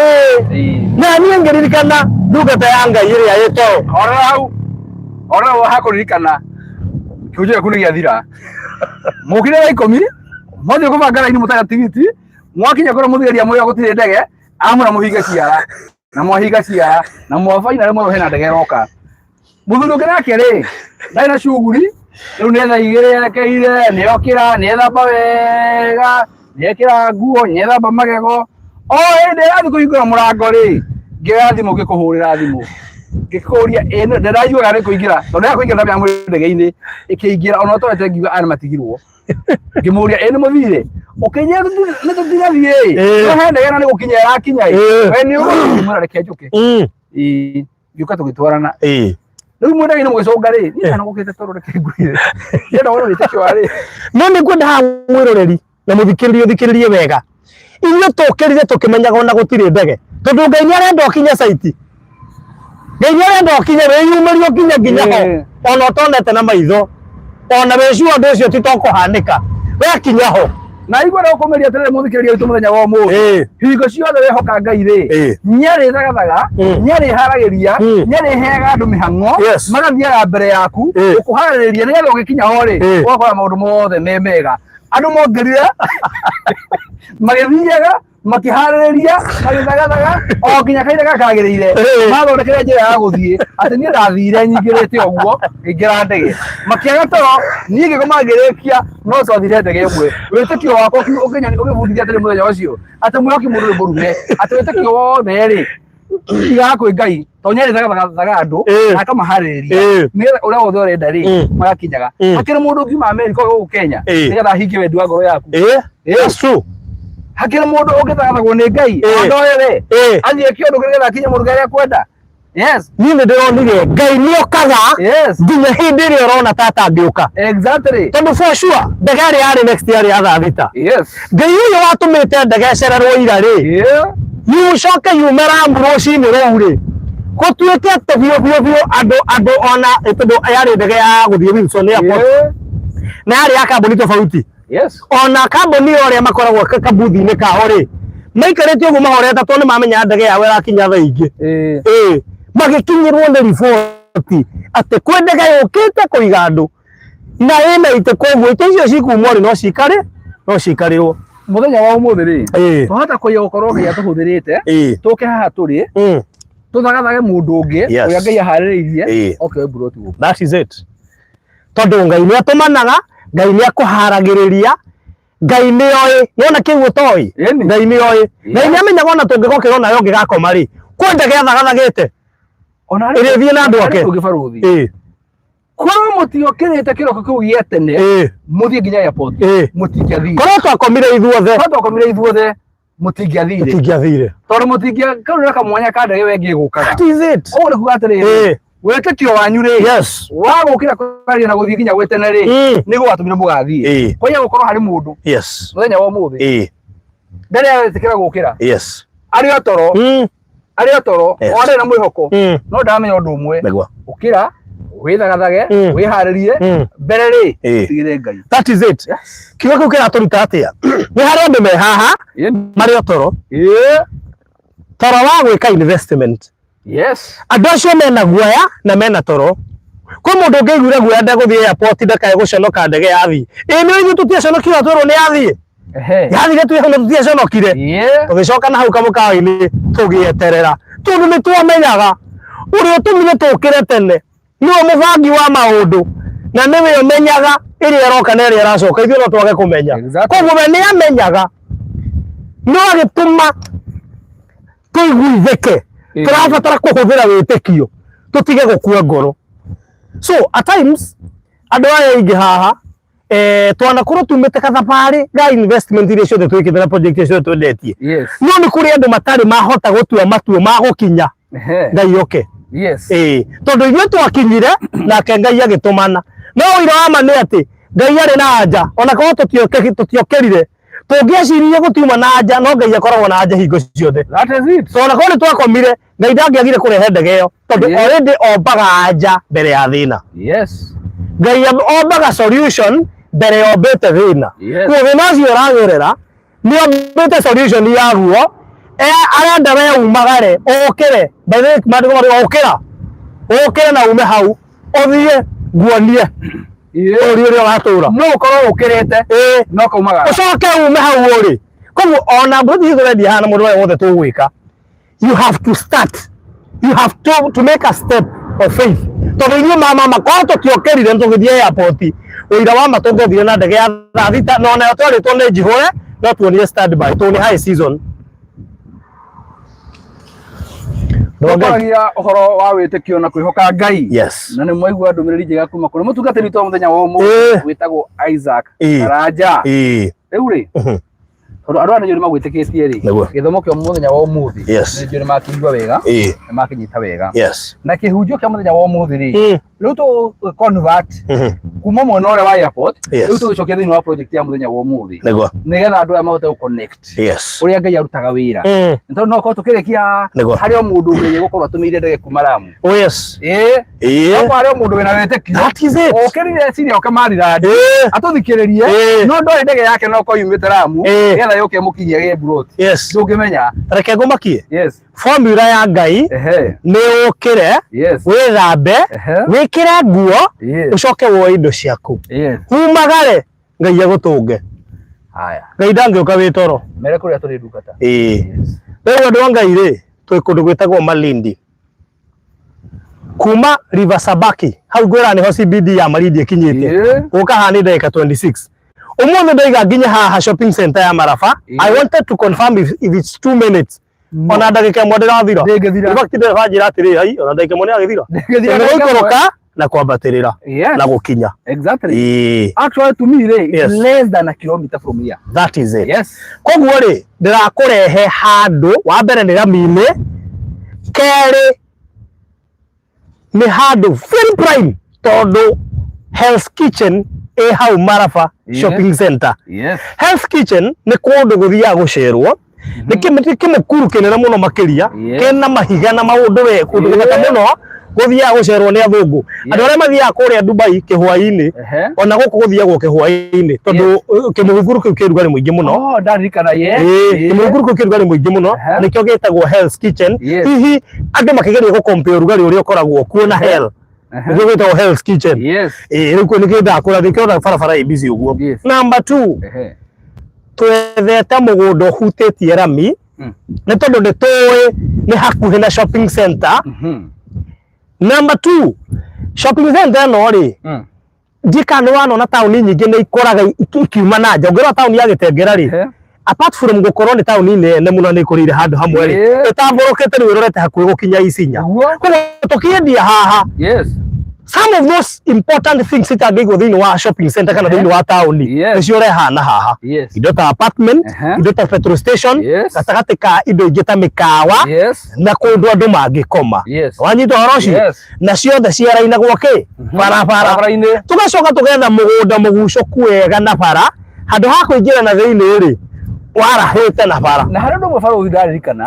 Ĩĩ, na niĩ ngĩririkana ndungata ya Ngai ĩrĩa ĩtoro Horera hau. Horera hau hakũririkana. Kĩhunjio gĩaku nĩ gĩathira. Mũkire thaa 10, mwathiĩ kũbanga raini mũtarĩ tigiti, mwakinya kũrĩa mũthigari amwĩra gũtirĩ ndege, amwĩra mũhinge ciara. Na mwahinga ciara, na mwabaina rĩmwe hena ndege ĩroka. Mũthuri ũngĩ nake rĩ, ndarĩ na shughuli, rĩu nĩ thaa 2 erekeire, nĩokĩra, nĩethamba wega, nĩekĩra nguo, nĩethamba magego. O hĩndĩ ĩrathiĩ kũhingũra mũrango rĩ, ngĩoya thimũ ngĩkũhũrĩra thimũ. Ngĩkũria ĩ ndĩraiguaga nĩ kũingĩra, tondũ ya kũingĩra ndamenya mwĩ ndege-inĩ, ĩkĩingĩra ona ũtorete ngiuga aya nĩ matigirwo. Ngĩmũria ĩ nĩ mũthire? Ũkĩnjĩra nĩ tũtinathiĩ ĩ. No he ndege na nĩ gũkinya ĩrakinya ĩ. We nĩ ũgũkĩmwĩra reke njũke. Ĩ ngĩũka tũgĩtwarana. Rĩu mwĩ ndege-inĩ mũgĩcũnga rĩ, niĩ kana gũkĩte tondũ reke ngwĩre. Ndĩrenda wone wĩtĩkio wa rĩ. No nĩ ngwenda haha mwĩroreri na mũthikĩrĩria ũthikĩrĩrie wega. Inyuĩ tũkĩrire tũkĩmenyaga ona gũtirĩ ndege, tondũ Ngai nĩ arenda ũkinye site. Ngai nĩ arenda ũkinye wĩyumĩrie ũkinye nginya ho, ona ũtonete na maitho, ona wĩ sure ũndũ ũcio ti to kũhanĩka, we kinya ho. Na igua na ũkũmĩria atĩrĩrĩ mũthikĩrĩria witũ mũthenya wa ũmũthĩ, hingo ciothe wehoka Ngai rĩ, nĩarĩthagathaga, nĩarĩharagĩria, nĩarĩheaga andũ mĩhang'o, magathiaga mbere yaku gũkũharĩrĩria nĩgetha ũgĩkinya ho rĩ, ũgakora maũndũ mothe me mega. Andũ mongĩrire magĩthiaga makĩharĩrĩria magĩthagathaga o nginya kahinda karĩa kagĩrĩire, mathondekire njĩra ya gũthiĩ atĩ niĩ ndathire nyingĩrĩte ũguo ngĩingĩra ndege, makĩaga toro, niĩ ngĩkoma ngĩrĩkia, no twathire ndege ĩmwe. Wĩtĩkio wakwa ũgĩbundithia atĩrĩ mũthenya ũcio atĩ mwĩhoki mũndũ nĩ mũrume, atĩ wĩtĩkio wothe rĩ igaga kwĩ Ngai, tondũ nĩ arĩthagathaga andũ na akamaharĩrĩria nĩgetha ũrĩa wothe ũrenda rĩ magakinyaga. Hakĩrĩ mũndũ ũngiuma Amerika gũkũ Kenya nĩgetha ahingie wendi wa ngoro yaku? That's true. Hakĩrĩ mũndũ ũngĩthagathagwo nĩ Ngai ondoe we athiĩ kĩũndũ nĩgetha akinye mũndũ kĩrĩa akwenda? Yes. Niĩ nĩ ndĩronire Ngai nĩ okaga nginya hĩndĩ ĩrĩa ũrona ta atangĩũka. Exactly. Tondũ for sure ndege ĩrĩa yarĩ next yarĩ ya thaa 6. Yes. Ngai ũyũ watũmĩte ndege ĩcererwo ira rĩ, ũcoke yume Lamu rũcinĩ rũu rĩ, gũtuĩke atĩ biũ biũ biũ andũ ona tondũ yarĩ ndege ya gũthiĩ Wilson Airport na yarĩ ya kambuni tofauti. Yes. Ona kambuni ĩyo arĩa makoragwo kabuthi-inĩ kao rĩ, maikarĩte ũguo mahorete tondũ nĩ mamenya ndege yao ĩrakinya thaa ingĩ. Ĩĩ, magĩkinyĩrwo nĩ riboti atĩ kwĩ ndege yũkĩte kũiga andũ na ĩna itĩ, koguo itĩ icio cikumwo rĩ, no cikare no cikarĩrwo. Mũthenya wa ũmũthĩ rĩ, twahota kũiya gũkorwo Ngai atũhũthĩrĩte tũke haha tũrĩ tũthagathage mũndũ ũngĩ ũrĩa Ngai aharĩrĩirie oke we mburoti gũkũ. That is it. Tondũ Ngai nĩ atũmanaga, Ngai nĩ akũharagĩrĩria, Ngai nĩ oĩ, wona kĩu ũtoĩ, Ngai nĩ oĩ. Ngai nĩ amenyaga ona tũngĩgokĩra onawe ũngĩgakoma rĩ, kwĩ ndege athagathagĩte ĩrĩthiĩ na andũ ake. Korwo mũtiokĩrĩte kĩroko kĩu gĩa tene mũthiĩ nginya airport, mũtingĩathire. Korwo twakomire ithuothe. Korwo twakomire ithuothe mũtingĩathire. Mũtingĩathire. Tondũ mũtingĩa kau nĩ kamwanya ka ndege we ĩngĩ ĩgũkaga. That is it. Ũguo nĩ kuga atĩrĩrĩ, wĩtĩkio wanyu rĩ, wa gũkĩra kwaria na gũthiĩ nginya gwĩ tene rĩ, nĩguo watũmire mũgathiĩ. Kwaiya gũkorwo harĩ mũndũ mũthenya wa ũmũthĩ ndarĩ aretĩkĩra gũkĩra, arĩ o toro, arĩ o toro, o arĩ na mwĩhoko, no ndaramenya ũndũ ũmwe, ũkĩra Wĩthagathage, wĩharĩrie mbere rĩ, tigĩre Ngai. That is it. Yes. Kiugo kĩu kĩratũruta atĩa? Nĩ harĩ andũ me haha marĩ o toro. Toro wa gwĩka investment. Yes. Andũ acio mena guoya na mena toro. Kwĩ mũndũ ũngĩiguire guoya ndegũthiĩ airport ndakae gũconoka ndege yathiĩ. Ĩ nĩ ithuĩ tũtiaconokire twerwo nĩ yathiĩ. Yathire twĩ hau na tũtiaconokire. Tũgĩcoka na hau kamũkawa-inĩ tũgĩeterera tondũ nĩ twamenyaga ũrĩa ũtũmire tũkĩre tene nĩwe mũbangi wa maũndũ na nĩwe ũmenyaga ĩrĩa ĩroka na ĩrĩa ĩracoka, ithuĩ no twage kũmenya. Koguo we nĩ amenyaga, no agĩtũma tũiguithĩke. Tũrabatara kũhũthĩra wĩtĩkio tũtige gũkua ngoro. So at times andũ aya aingĩ haha twanakorwo tumĩte kathabarĩ ga investment iria ciothe twĩkĩte na project iria ciothe twendetie. Yes. No nĩ kũrĩ andũ matarĩ mahota gũtua matua ma gũkinya Ngai oke. Yes. Tondũ ithuĩ twakinyire nake Ngai agĩtũmana. No ũira wa ma nĩ atĩ Ngai arĩ na anja, ona korwo tũtiokĩrire, tũngĩeciririe gũtiuma na anja, no Ngai akoragwo na anja hingo ciothe. That is it. So ona korwo nĩ twakomire, Ngai ndangĩagire kũrehe ndege ĩyo, tondũ already ombaga anja mbere ya thĩna. Yes. Ngai ombaga solution mbere ya ombĩte thĩna. Yes. Koguo thĩna ũcio ũragerera nĩ ombĩte solution yaguo, arenda we umagare ũkĩre. By the way, maandĩko marauga ũkĩra, ũkĩre na ume hau ũthiĩ nguonie ũri ũrĩa ũratũra. No ũkorwo ũkĩrĩte no kaumagara ũcoke ume hau ũrĩ. Koguo ona mbũri ici tũrendia haha na mũndũ ũrĩa wothe tũgwĩka, you have to start, you have to make a step of faith. Tondũ ithuĩ mama korwo tũtiokĩrire tũgĩthiĩ airport, ũira wa ma tũngĩothire na ndege ya thaa thita, na onayo twarĩtwo nĩ njihũre, no tuonire stand by tondũ nĩ high season. Tũkwaragia ũhoro wa wĩtĩkio na kwĩhoka Ngai. Yes. Na nĩ mwaigua ndũmĩrĩri njega kuma kũrĩ mũtungatĩri witũ wa mũthenya wa ũmũthĩ wĩtagwo Isaac Karanja. Rĩu rĩ, tondũ andũ aya nĩ njũĩ nĩ magwĩtĩkĩtie rĩ, Nĩguo. gĩthomo kĩa mũthenya wa ũmũthĩ Yes. nĩ njũĩ nĩ makĩigua wega, nĩ makĩnyita wega. Yes. Na kĩhunjio kĩa mũthenya wa ũmũthĩ rĩ, rĩu tũ convert kuma mwena ũrĩa wa airport, Yes. rĩu tũgĩcokia thĩinĩ wa project ya mũthenya wa ũmũthĩ Nĩguo. nĩgetha andũ aya mahote gũ connect Yes. ũrĩa Ngai arutaga wĩra. Nĩ tondũ no korwo tũkĩrĩkia Nĩguo. harĩ o mũndũ ũngĩ gũkorwo atũmĩire ndege kuma Lamu. Oh yes. No harĩ o mũndũ wĩna wĩtĩkio That is it. ũkĩrire eciria oke Maryland atũthikĩrĩrie, no ndoĩ ndege yake no korwo yumĩte Lamu nĩgetha yũke ĩmũkinyie gĩ plot. Yes. Ndũngĩmenya. Reke ngũmakie. Yes. Formula ya Ngai nĩ ũkĩre, Yes. wĩthambe, wĩkĩre nguo, Yes. ũcoke woe indo ciaku, Yes. umagare, Ngai agũtũnge. Haya. Ngai ndangĩũka wĩ toro. Mere kũrĩa tũrĩ ndungata. Yes. Rĩu andũ a Ngai rĩ, twĩ kũndũ gwĩtagwo Malindi. Kuma River Sabaki, hau ngwĩra nĩho CBD ya Malindi ĩkinyĩte. Gũka haha nĩ ndagĩka 26. Ũmũthĩ ndaiga nginya haha shopping center ya Marafa. I wanted to confirm if it's 2 minutes. Ona ndagĩka ĩmwe ndĩrathira. Ndĩngĩthira. In fact ndereba anjĩra atĩrĩ, ai, ona ndagĩka ĩmwe nĩyagĩthira. Ndĩngĩthira Nĩ ndagĩka ĩmwe. gũikũrũka na kwambatĩrĩra Yes. na gũkinya. Exactly. Actually to me rĩ, it's Yes. less than a kilometer from here. That is it. Yes. Koguo rĩ, ndĩrakũrehe handũ, wa mbere nĩ rami-inĩ, kerĩ nĩ handũ very prime tondũ Hell's Kitchen ĩ hau Marafa Yeah. Shopping Center. Yes. Hell's Kitchen nĩ kũndũ gũthiaga gũcerwo, nĩ kĩmũkuru kĩnene mũno makĩria, Yeah. kĩna mahiga na maũndũ we kũndũ gũthaka Yeah. mũno, gũthiaga gũcerwo nĩ athũngũ. Andũ arĩa mathiaga kũrĩa Dubai kĩhwaĩ-inĩ, ona gũkũ gũthiagwo kĩhwaĩ-inĩ tondũ kĩmũhunguru kĩu kĩ rugarĩ mũingĩ mũno. Oh, ndaririkana, yes. Kĩmũhunguru kĩu kĩ rugarĩ mũingĩ mũno, nĩkĩo gĩtagwo Hell's Kitchen. Yes. Hihi andũ makĩgeria gũkompea ũrugarĩ ũrĩa ũkoragwo kuo na hell, nĩkĩo gĩtagwo Hell's Kitchen. Yes. Rĩu kũu nĩkĩo ndakũra nĩkĩo barabara ĩ busy ũguo. Yes. Number 2, twethete mũgũnda ũhutĩtie rami, nĩ tondũ nĩ tũĩ nĩ hakuhĩ na shopping center. Number 2, shopping center ĩno rĩ, ndikana nĩ wanona taũni nyingĩ nĩ ikũraga ikiuma na nja. Ũngĩrora taũni ya Gĩtengera rĩ, apart from gũkorwo nĩ taũni nene mũno nĩ ĩkũrĩire handũ hamwe rĩ, ĩtambũrũkĩte rĩu ĩrorete hakuhĩ gũkinya Isinya. Nĩguo. Koguo tũkĩendia haha, Yes. some of those important things itangĩigwo thĩinĩ wa shopping center kana thĩinĩ wa taũni, Yes. nĩcio ũrehana haha. Yes. Indo ta apartment, indo ta petrol station, Yes. gatagatĩ ka indo ingĩ ta mĩkawa Yes. na kũndũ andũ mangĩkoma. Yes. Wanyita ũhoro ũcio? Yes. Na ciothe ciarainagwo kĩ? Barabara. Barabara-inĩ. Tũgacoka tũgetha mũgũnda mũgucũku wega na bara, handũ ha kũingĩra na thĩinĩ rĩ, warahĩte na bara. Na harĩ ũndũ ũmwe barũthi ndaririkana.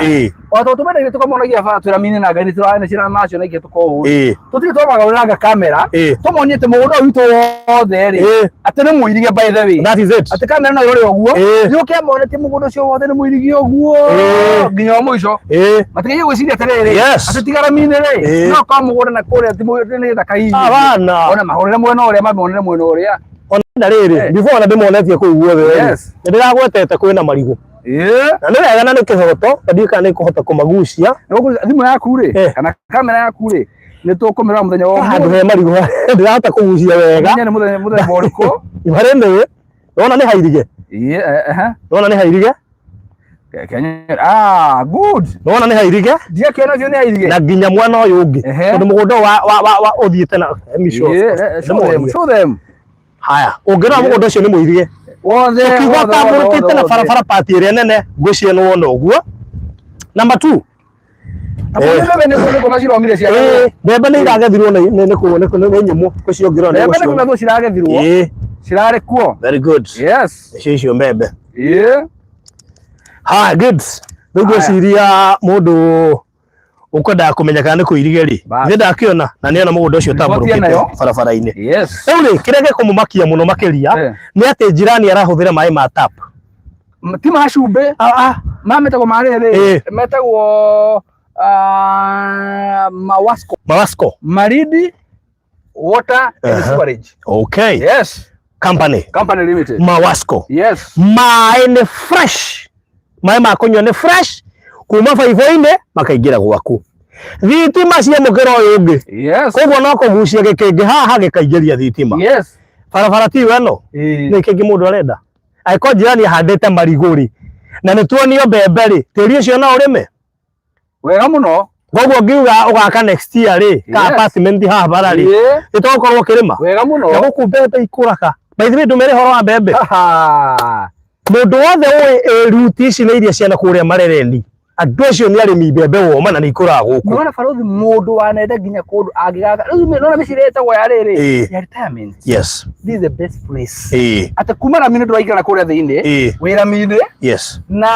O tondũ tũmendagia tũkamonagia bara twĩra-inĩ na Ngai nĩ tũrane cira macio na ingĩ tũkorwo tũtirĩ twamagarũranga kamera tũmonie atĩ mũgũnda ũyũ witũ wothe rĩ atĩ nĩ mũirige, by the way. That is it. Atĩ kamera no ĩrore ũguo yũke amone atĩ mũgũnda ũcio wothe nĩ mũirige ũguo nginya wa mũico, matigerie gwĩciria atĩrĩrĩ atĩ tigarami-inĩ rĩ no korwo mũgũnda na kũrĩa ti nĩ gĩthaka hihi. Abana. Ona mahũrĩre mwena ũrĩa, mamonere mwena ũrĩa. Ona rĩrĩ, before ona ndĩmonetie kũu guothe rĩ, nĩ ndĩragwetete kwĩna marigũ na nĩ wega na nĩ kĩhoto, na ndiũĩ kana nĩ kũhota kũmagucia. Thimũ yaku rĩ kana kamera yaku rĩ, nĩ tũkũmĩrora mũthenya wa Handũ he marigũ ndĩrahota kũgucia wega. Mũthenya nĩ mũthenya mũthemba ũrĩkũ? Harĩ nĩĩ nona nĩ hairige. Ĩĩ, ehe. Nona nĩ hairige. Kenya, ah, good. Nona nĩ hairige. Ndiakĩona biũ nĩ hairige. Na nginya mwena ũyũ ũngĩ, tondũ mũgũnda wa ũthiĩte na, let me show. Show them, show them. Haya, ũngĩrora mũgũnda ũcio nĩ mũirige wothe. Ũkiuga Wothe, wothe, ũtambũrũkĩte na wothe. Barabara pati ĩrĩa nene ngwĩciria nĩ wona ũguo. Number two. Mbembe nĩ kũma ciromire cia Mbembe nĩ iragethirwo nĩ nyũmũ ngwĩciria ũngĩrora nĩ Mbembe nĩ kũgethwo ciragethirwo. Cirarĩ kuo. Very good. Yes. Icio icio mbembe. Ha, good. Rĩu ngwĩciria mũndũ ũkwendaga kũmenya kana nĩ kũirige rĩ, nĩ ndakĩona na nĩona mũgũnda ũcio Riboti nayo. ũtambũrũkĩte barabara-inĩ. Rĩu rĩ, kĩrĩa gĩkũmũmakia mũno makĩria nĩ atĩ njirani arahũthĩra maĩ ma tap. Ti ma cumbĩ. Ah, ah. Ma metagwo ma rĩrĩ. Metagwo Mawasco. Mawasco. Maridi Water and Sewerage. Yes. Company. Company Limited. Mawasco. Yes. Maĩ nĩ fresh, maĩ ma kũnyua nĩ fresh kuma baibũ-inĩ makaingĩra gwaku, thitima cia mũkĩra ũyũ ũngĩ. Koguo no kũgucia gĩkĩngĩ haha gĩkaingĩria thitima. Barabara tiyo ĩno. Nĩ kĩngĩ mũndũ arenda angĩkorwo jirani ahandĩte marigũ rĩ, na nĩ tuonio mbembe rĩ, tĩri ũcio no ũrĩme Wega mũno. Koguo ngiuga ũgaka next year rĩ, ka apartment haha bara rĩ, nĩ tũgũkorwo ũkĩrĩma Wega mũno. Na gũkũ mbembe ikũraga. By the way, ndũmere ũhoro wa mbembe. Haha. Mũndũ wothe ũĩ ruti ici nĩ iria ciana kũrĩa Marereni, andũ acio nĩ arĩmi mbembe woma na nĩ ikũraga gũkũ. Nĩwona barothi, mũndũ wanenda nginya kũndũ angĩgaka rĩu nona mĩciĩ ĩrĩa ĩtagwo ya rĩrĩ ya retirement. This is the best place. Atĩ kuma rami-inĩ ndũraikara kũrĩa thĩinĩ, wĩ rami-inĩ. Na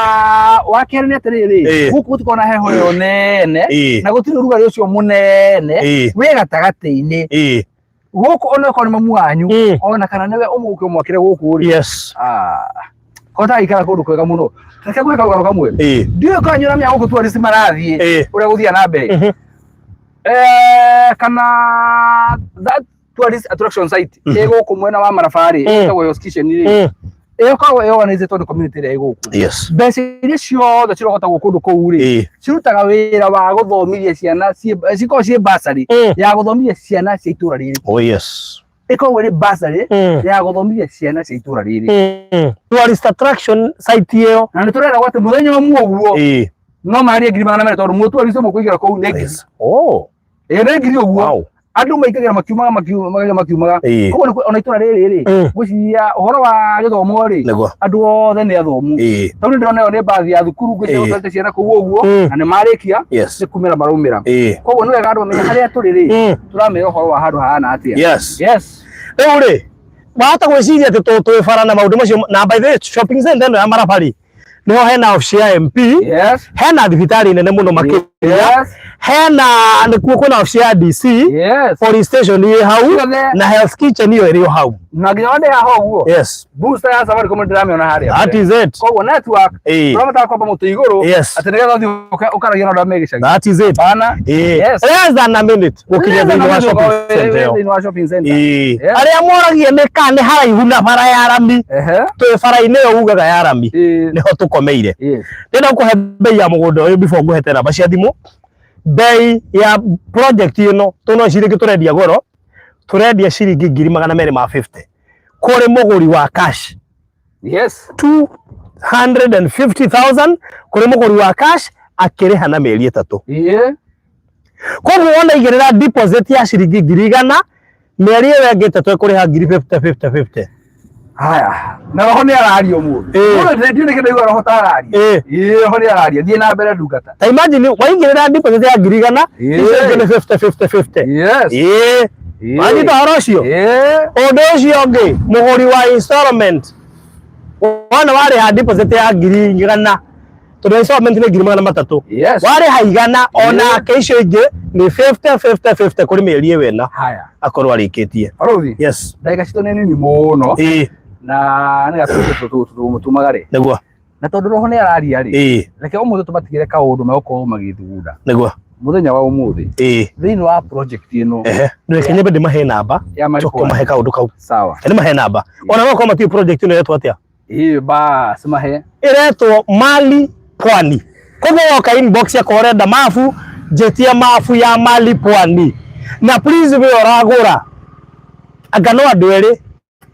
wa kerĩ nĩ atĩrĩrĩ, gũkũ gũtikoragwo na heho ĩyo nene na gũtirĩ ũrugarĩ ũcio mũnene, wĩ gatagatĩ-inĩ gũkũ, ona okorwo nĩ mamu wanyu ona kana nĩwe ũmũke ũmwakĩre gũkũ rĩ, ah, kota ikara kũndũ kwega mũno. Reke ngũhe karũgano kamwe. Ndiũĩ kana nyũramenya gũkũ tourist marathiĩ ũrĩa gũthiaga na mbere. Kana that tourist attraction site ĩ gũkũ mwena wa Maraba rĩ, ĩtagwo Hell's Kitchen rĩ, ĩyo ĩkoragwo ĩorganizĩtwo nĩ community ĩrĩa ĩ gũkũ. Mbeca iria ciothe cirogotagwo kũndũ kũu rĩ, cirutaga wĩra wa gũthomithia ciana, cikoragwo ciĩ bursary ya gũthomithia ciana cia itũra rĩrĩ. Ĩkoragwo ĩrĩ bursary ya gũthomithia ciana cia itũra rĩrĩ. Tourist attraction site ĩyo. Na nĩ tũreragwo atĩ mũthenya ũmwe ũguo no marie 200,000, tondũ mũtourist ũmwe kũingĩra kũu nĩ 1,000. Ĩĩ, nĩ 1,000 ũguo. Andũ maingagĩra makiumaga, makiumaga, makiumaga. Koguo ona itũra rĩrĩ rĩ, ngwĩciria ũhoro wa gĩthomo rĩ, andũ othe nĩ athomu, tondũ ndĩrona ĩyo nĩ mbathi ya thukuru, ngwĩciria gũtwarĩte ciana kũu ũguo na nĩ marĩkia nĩ kumĩra maraumĩra. Koguo nĩ wega andũ mamenye harĩa tũrĩ rĩ, tũramera ũhoro wa handũ hahana atĩa. Rĩu rĩ, wahota gwĩciria atĩ twĩ bara na maũndũ macio, na by the way, shopping center ĩno ya Maraba rĩ, niho hena office ya MP, hena thibitarĩ nene mũno makĩria, hena nĩkuo kwĩna office ya DC, police station ĩ hau, Ciothe. na health kitchen ĩyo ĩrĩ o hau. Na nginya wande haha ũguo, booster ya Safaricom ndĩramĩona harĩa. That is it. Koguo network ũrabatara kwamba mũtĩ igũrũ atĩ nĩgetha ũthiĩ ũkaragia na andũ arĩa me gĩcagi. That is it. Bana. Less than a minute gũkinya thĩinĩ wa shopping center ĩyo. Thĩinĩ wa shopping center. Arĩa moragia nĩ ka nĩ haraihu na bara ya rami, twĩ bara-inĩ ĩyo ugaga ya rami, nĩho tũkomeire. Ndĩrenda gũkũhe bei ya mũgũnda ũyũ before ngũhete namba cia thimũ. Bei ya project ĩno, tũ no ciringi tũrendia goro, tũrendia ciringi 250,000 kũrĩ mũgũri wa cash. 250,000 kũrĩ mũgũri wa cash akĩrĩha na mĩeri 3. Koguo wona igĩrĩra deposit ya ciringi 100,000, mĩeri ĩyo ĩngĩ 3 ĩkũrĩha ngiri 50 50 50. Haya, na roho nĩ araria ũmũthĩ. Ũmũthĩ ndiũĩ nĩkĩ ndaigua roho ta araria. Ĩĩ, roho nĩ araria. Thiĩ na mbere, ndungata. Ta imagine waigĩrĩra deposit ya 100,000, icio ingĩ nĩ 50 50 50. Wanyita ũhoro ũcio? Ũndũ ũcio ũngĩ, mũgũri wa installment, wona warĩha deposit ya 100,000 Tondũ installment nĩ 300,000. Yes. Warĩha 100 onake icio ingĩ nĩ 50 50 50 kũrĩ mĩeri ĩyo ĩna Haya. akorwo arĩkĩtie. Barothi. Yes. Ndagĩka citũ nĩ nini mũno. Ĩĩ. Na nĩ gatũtumagare. Nĩguo. Na tondũ roho nĩ araria rĩ. Ĩĩ. Reke ũmũthĩ tũmatigĩre kaũndũ megũkorwo magĩthugunda. Nĩguo. Mũthenya wa ũmũthĩ. Ĩĩ. Thĩinĩ wa project ĩno. Ehe. Reke nyambe ndĩmahe namba. Ya Coke marĩkũ. mahe kaũndũ kau. Sawa. Ndĩmahe namba. Ona no korwo matiũĩ project ĩno ĩretwo atĩa. Ĩĩ bas mahe. Ĩretwo Mali Pwani. Koguo woka inbox yakwa ũrenda mabu, njĩtie mabu ya Mali Pwani. Na please we ũragũra. Anga no andũ erĩ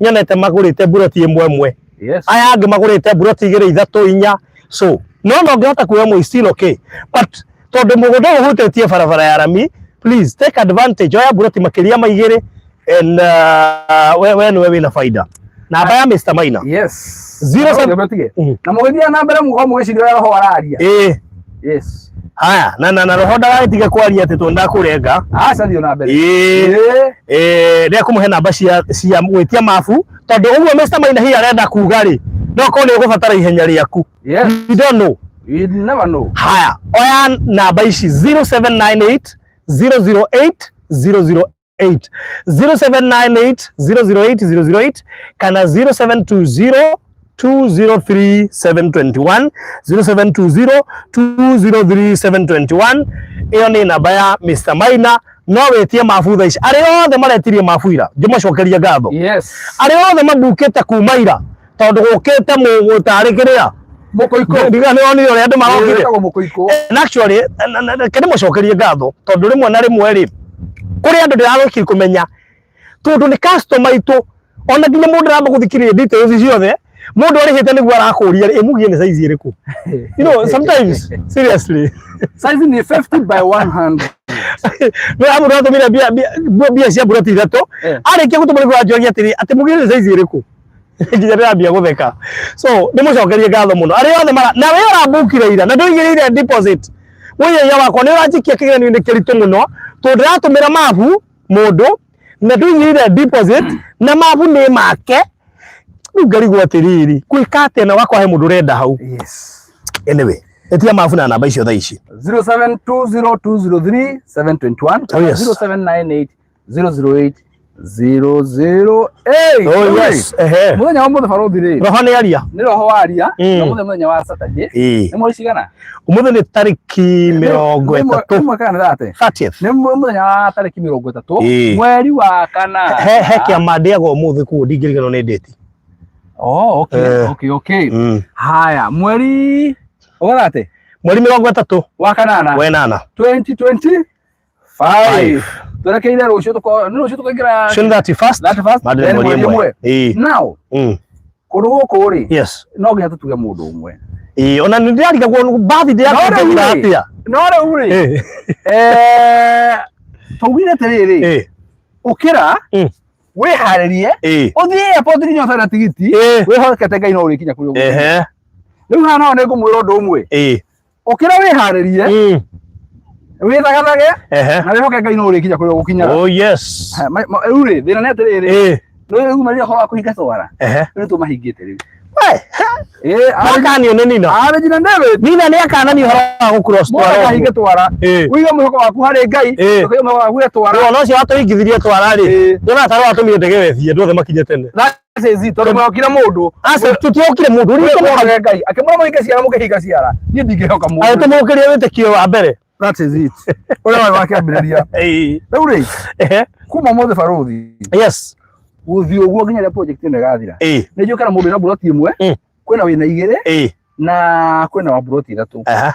nyonete magũrĩte mburoti ĩmwe ĩmwe. Yes. Aya angĩ magũrĩte mburoti igĩrĩ ithatũ inya. So no no ũngĩhota kuoya ĩmwe still okay. But tondũ mũgũnda ũyũ ũhutĩtie barabara ya rami, please take advantage, oya mburoti makĩria ma igĩrĩ and we nĩwe wĩna faida. Namba ya Mr. Maina. Yes. 07 Tige. Mm. Na mũgĩthiĩ na mbere mũkorwo mũgĩciria ũrĩa roho araria. Ĩĩ. Yes. Haya, na roho ndagagĩtige kwaria atĩ tondũ ndakũrenga. Aca thiĩ na mbere. Ĩĩ. Ĩĩ. Ĩĩ, nĩekũmũhe namba cia gwĩtia mabu tondũ ũguo Mr. Maina hihi arenda kuga rĩ, no korwo nĩ ũgũbatara ihenya rĩaku. Yes. You don't know. You never know. Haya, oya namba ici 0798 008 008 0798 008 008 kana 0720 203 721 0720 203 721. Ĩyo nĩ namba ya Mr. Maina. No wĩtie mabu thaa ici. Arĩa othe maretirie mabu ira ngĩmacokeria ngatho. Yes. Arĩa othe mabukĩte kuma ira tondũ gũkĩte mũtarĩ kĩrĩa Mũkũikũ. Ndiga nĩ onire ũrĩa andũ marokire. Wĩtagwo mũkũikũ. And actually reke ndĩmũcokerie ngatho tondũ rĩmwe na rĩmwe rĩ kũrĩ andũ ndĩrarũkire kũmenya tondũ nĩ customer itũ ona nginya mũndũ aramba gũthikĩrĩria details ciothe mũndũ arĩhĩte nĩguo arakũria ĩ mugie nĩ size ĩrĩkũ. You know, sometimes seriously Size ni 50 by 100. nĩ mũndũ atũmire mbia cia mburoti ithatũ arĩkia gũtũma nĩguo anjoria atĩrĩ atĩ mugie nĩ size ĩrĩkũ nginya ndĩrambia gũtheka. So ndĩmũcokerie ngatho mũno arĩa othe mara na we ũrambukire ira na ndũigĩrĩire deposit wĩyĩia wakwa nĩ ũranjikia kĩgeranio-inĩ kĩritũ mũno tondũ ndĩratũmĩra mabu mũndũ na ndũigĩrĩire deposit na mabu nĩ make rĩu ngarigwo atĩrĩrĩ gwĩka atĩa na wakwa he mũndũ ũrenda hau. Yes. Anyway, etia mabu na namba icio thaa ici. 0720203721. Oh, yes. 0798 008 008. Oh yes, ehe. Mũthenya wa mũthĩ barothi rĩ. Roho nĩ aria. Nĩ roho waria. Mm. Na mũthenya mũthenya wa Saturday. Ĩĩ. Nĩ mweri cigana? Ũmũthĩ nĩ tarĩki 30. Nĩ mweri kana thate? 30th. Nĩ mũthenya wa tarĩki 30 Ĩĩ. mweri wa kana. He kĩama ndĩaga ũmũthĩ kũu ndingĩriganĩrwo nĩ date. Oh, okay, Eh. okay, okay. Mm. Haya, mweri ũgathate? Mweri 30 Wa kanana. wenana. 2025. Five. Twerekeire rũciũ tũko nĩ rũciũ tũkaingĩra Soon 31st. 31st, Monday then mweri mweri ĩmwe. ĩmwe. Ĩĩ. Now, Mm. kũndũ gũkũ rĩ, Yes. no nginya tũtuge mũndũ ũmwe. Ĩĩ, ona nĩ ndĩrarigagwo birthday No yakwa rĩu ndĩragira rĩ, atĩa. no rĩu rĩ, Ĩĩ. twaugire atĩrĩrĩ, Ĩĩ. ũkĩra, Mm. wĩharĩrie, Ĩĩ. ũthiĩ airport nginya ũtarĩ na tigiti, Ĩĩ. wĩhokete Ngai no ũrĩkinya kũrĩa ũgũthiĩ. Ehe. Rĩu haha naho nĩngũmwĩra ũndũ ũmwe, Ĩĩ. ũkĩra wĩharĩrie, Mm. wĩthagathage, Ehe. na wĩhoke Ngai no ũrĩkinya kũrĩa ũgũkinyaga. Oh yes. Rĩu rĩ, thĩna nĩ atĩrĩrĩ, Ĩĩ. nĩ rĩu marĩa ũhoro wa kũhinga twara, Ehe. rĩu nĩtũmahingĩte rĩu. We. Ĩĩ, Akanio nĩ Nina. Regina David. Nina nĩ akanania ũhoro wa gũ cross Mũndũ twara. akahinga twara. Ĩĩ. Ũige mwĩhoko waku harĩ Ngai, Ĩĩ. ũkaiga mwĩhoko waku he twara. Ona ũcio watũhingithirie twara rĩ. Ĩĩ. Ndĩrona tarĩ watũmire ndege wethie andũ othe makinye tene. That is it, tondũ mwehokire mũndũ. Aca tũtiokire mũndũ Ũrĩa ũrĩa mwĩhokaga Ngai, akĩmwĩra mũhinge ciara mũkĩhinga ciara. Niĩ ndingĩhoka mũndũ. agĩtũmũkĩria wĩtĩkio wa mbere. That is it. Ũrĩa warĩ wa kĩambĩrĩria. Ĩĩ. Rĩu rĩ, Ehe. kuma ũmũthĩ barũthi, Yes. gũthiĩ ũguo nginya rĩrĩa project ĩno ĩgathira. Ĩĩ. Nĩ njũĩ kana mũndũ wĩna mburoti ĩmwe, Mm. kwĩna wĩna igĩrĩ, Ĩĩ. na kwĩna wa mburoti ithatũ. Aha.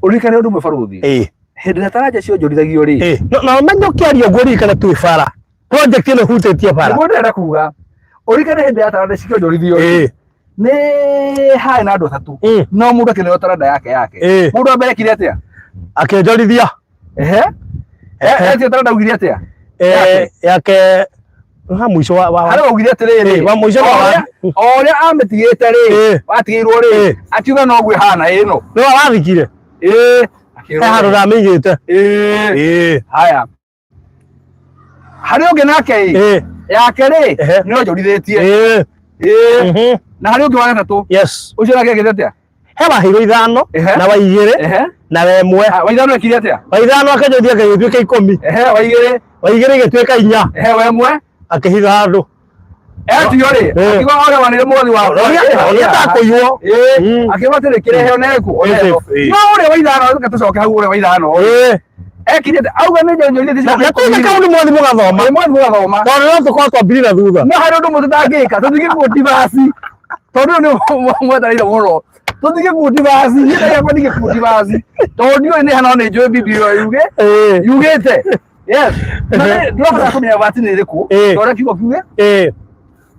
Ũririkane ũndũ ũmwe barũthi, Ĩĩ. hĩndĩ ĩrĩa taranja cionjorithagio rĩ, Ĩĩ. Na ũmenye ũkĩaria ũguo ririkane twĩ bara. Project ĩno ĩhutĩtie bara. nĩguo ndĩrenda kuga, ũririkane hĩndĩ ya taranda cikĩonjorithio rĩ, Ĩĩ. nĩ harĩ na andũ atatũ, Mm. no mũndũ akĩneo taranda yake yake. Ĩĩ. Mũndũ wa mbere ekire atĩa? Akĩnjorithia. Ehe. Ehe. Etie taranda augire atĩa? Yake ha mũico wa Harĩa augire atĩrĩrĩ, Ĩĩ, wa mũico o wa ũrĩa- o ũrĩa amĩtigĩte rĩ, Ĩĩ. watigĩirwo rĩ, Ĩĩ. akiuga noguo ĩhana ĩno. nĩ wa wathikire. Ĩĩ. He handũ ndamĩigĩte. Ĩĩ. Ĩĩ. Haya. Harĩ ũngĩ nake ĩ, Ĩĩ. yake rĩ, Ehe. nĩ onjorithĩtie. Ĩĩ. Ĩĩ. Mhm. Na harĩ ũngĩ wa gatatũ, Yes. ũcio nake ekĩte atĩa? He waheirwo ithano Ehe. na wa igĩrĩ Ehe. na wa ĩmwe. Ah, wa ithano ekire atĩa? Wa ithano akĩnjoithia gĩgĩtuĩka 10. Ehe, wa igĩrĩ. Wa igĩrĩ igĩtuĩka 4. Ehe, wa ĩmwe. Akĩhitha handũ. Etio rĩ, Eh. akiuga ũrĩa wanĩire mwathi wakwa. Ũrĩa atakũiywo. Ĩĩ, Mm. akiuga atĩrĩ kĩrehe oneku Ĩĩ, ĩĩ. no ũrĩa wa ithano reke tũcoke hau ũrĩa wa ithano Ĩĩ. ekire atĩa? Auga nĩ njonyoire Na tuge kau nĩ mwathi mũgathoma. mwathi mũgathoma. Tondũ no tũkorwo twambirie na thutha. No harĩ ũndũ ũmwe tũtangĩka, tũtige kundi basi tondũ ũyũ nĩ mwetereire mũno, tũtige kundi basi. Niĩ ndagĩakwa ndige kundi basi tondũ ndiũĩ nĩ hana, no nĩ njũĩ bibi ĩyo yuge Ĩĩ. yugĩte yes. Na nĩ- ndũrabatara kũmenya bati nĩ ĩrĩkũ Ĩĩ. tondũ kiugo kiuge Ĩĩ.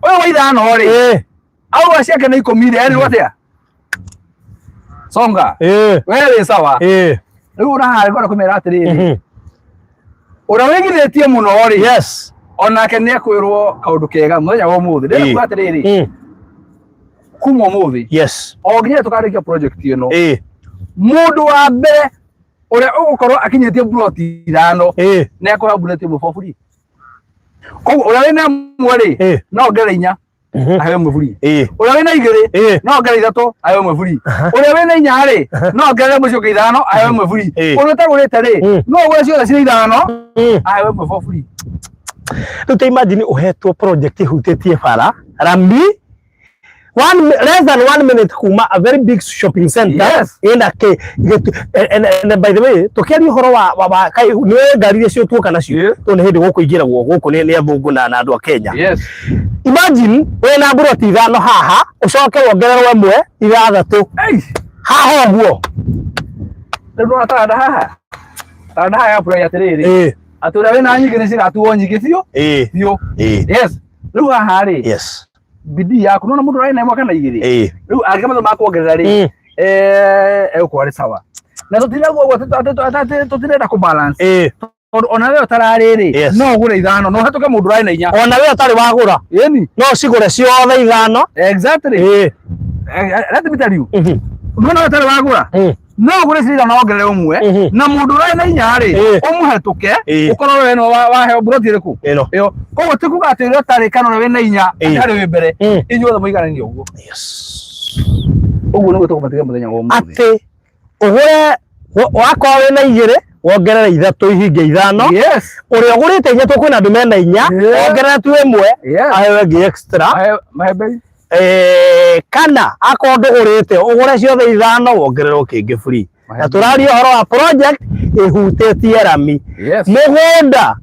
ũyũ wa ithano rĩ, Ĩĩ. auga ciake nĩ 10 rĩ, erirwo atĩa? Songa. Ĩĩ. We wĩ sawa. Ĩĩ. Rĩu ũraharĩ kwenda kũmera atĩrĩrĩ, ũrĩa wĩgithĩtie mũno rĩ, Yes. onake nĩ ekwĩrwo kaũndũ kega mũthenya wa ũmũthĩ. Ndĩrenda Ĩĩ. kuga atĩrĩrĩ, kuma ũmũthĩ Yes. o nginya tũkarĩkia project ĩno, Ĩĩ. mũndũ wa mbere ũrĩa ũgũkorwo akinyĩtie ploti 5 Ĩĩ. nĩ ekũheo bullet ĩmwe for free. Koguo ũrĩa wĩna ĩmwe rĩ, Ĩĩ. no ongerere 4 aheo ĩmwe free. Ĩĩ. Ũrĩa wĩna 2 Ĩĩ. no ongerere 3 aheo ĩmwe free. Ũrĩa wĩna 4 rĩ, no ongerere mũciĩ ũngĩ 5 aheo ĩmwe free. Ĩĩ. Ũrĩa ũtagũrĩte rĩ, no ũgũre ciothe cirĩ 5 aheo ĩmwe for free. Rĩu ta imagine ũhetwo project ĩhutĩtie bara rami less than 1 minute kuma a very big shopping center. Yes. Ĩna kĩ and by the way, tũkĩaria ũhoro wa kai nĩ ngari iria ciotuoka nacio Yeah. tondũ nĩ hĩndĩ gũkũ ingĩragwo gũkũ nĩ athũngũ na andũ a Kenya. Yes. Imagine wĩna mburoti 5 haha, ũcoke wongererwo ĩmwe 6 Ei, haha ũguo. Rĩu ndona taranda haha. Taranda haha ya atĩrĩrĩ, Ĩĩ. atĩ ũrĩa wĩna nyingĩ nĩ cigatuo nyingĩ biũ Ĩĩ. biũ. Ĩĩ. Yes. Rĩu haha rĩ, Yes. bidii yaku nona mũndũ ũrarĩ na ĩmwe kana 2, Ĩĩ. rĩu angĩka ma kuongerera rĩ, egũkorwo arĩ sawa na tũtirauga ũguo atĩ tũtirenda kũ balance, Ĩĩ. tondũ ona we ũtararĩ rĩ, Yes. no ũgũre 5 no ũhetũke mũndũ ũrarĩ na 4. Ona we ũtarĩ wagũra Ĩni. no cigũre ciothe 5. Exactly. Ĩĩ. Let me tell you, nona we ũtarĩ wagũra, no ũgũre cirĩ 5 wongerere ũmwe, na mũndũ ũrarĩ na 4 rĩ, Ĩĩ. ũmũhetũke, Ĩĩ. ũkorwo we no waheo mburoti ĩrĩkũ Ĩno. ĩyo. Koguo ti kuga atĩ ũrĩa ũtarĩ kana ũrĩa wĩna 4 Ĩĩ. atĩ harĩ wĩ mbere, inyuothe mũigananie ũguo. Yes. Ũguo nĩguo tũkũmatiga mũthenya wa ũmũthĩ. Atĩ ũgũre wakorwo wĩna 2 wongerere 3 ihinge 5. Yes. Ũrĩa ũgũrĩte 4, tũkwĩna andũ mena 4, Yeah. wongerere tu ĩmwe, Yes. aheo ĩngĩ extra. Mahe bei. Kana akorwo ndũgũrĩte, ũgũre ciothe 5 wongererwo kĩngĩ free. Na tũraria ũhoro wa project ĩhutĩtie rami, Yes. mũgũnda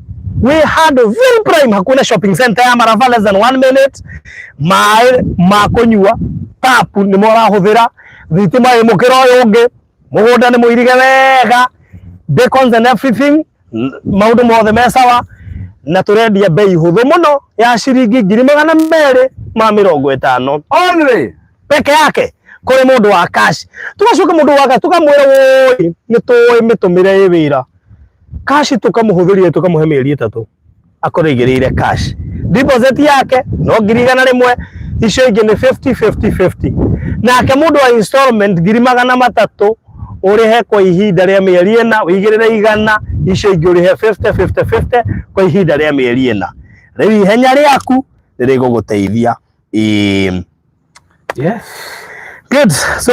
wĩ handũ very prime hakuhĩ na shopping center ya Maraba, less than 1 minute. Maĩ ma kũnyua tap nĩmo ũrahũthĩra, thitima ĩ mũkĩra ũyũ ũngĩ, mũgũnda nĩ mũirige wega, bacons and everything, maũndũ mothe me sawa, na tũrendia bei hũthũ mũno ya ciringi 250,000 Only. Peke yake kũrĩ mũndũ wa cash. Tũgacoka mũndũ wa cash tũkamwĩra wũi nĩ tũĩ mĩtũmĩre ĩ wĩra, cash tũkamũhũthĩria, tũkamũhe mĩeri 3 akorwo aigĩrĩire cash. Deposit yake no 100,000, icio ingĩ nĩ 50 50 50. Nake mũndũ wa installment, 300,000 ũrĩhe kwa ihinda rĩa mĩeri 4, ũigĩrĩre 100, icio ingĩ ũrĩhe 50 50 50 kwa ihinda rĩa mĩeri 4. Rĩu ihenya rĩaku nĩrĩgũgũteithia. Ĩĩ. Yes. Good. So,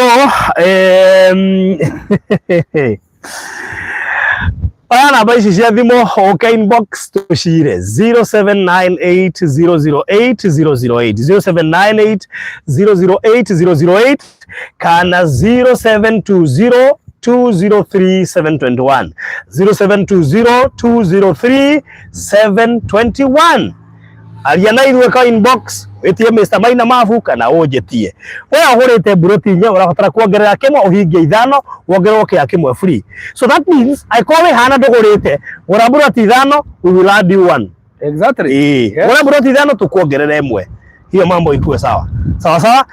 oya namba ici cia thimũ ũke inbox tũcire: 0798008008, 0798008008 kana 0720 203 721, 0720 203 721. Aria na ithuĩ ka inbox, wĩtie Mr Maina Mabu kana ũnjĩtie. We ũgũrĩte mburoti 4, ũrabatara kuongerera kĩmwe ũhingie 5, wongererwo kĩa kĩmwe free. So that means angĩkorwo wĩ hana ndũgũrĩte, gũra mburoti 5, we will add you one. Exactly. Ĩĩ. Yes. Gũra mburoti 5, tũkuongerera ĩmwe, hiyo mambo ikuwe sawa sawa sawa.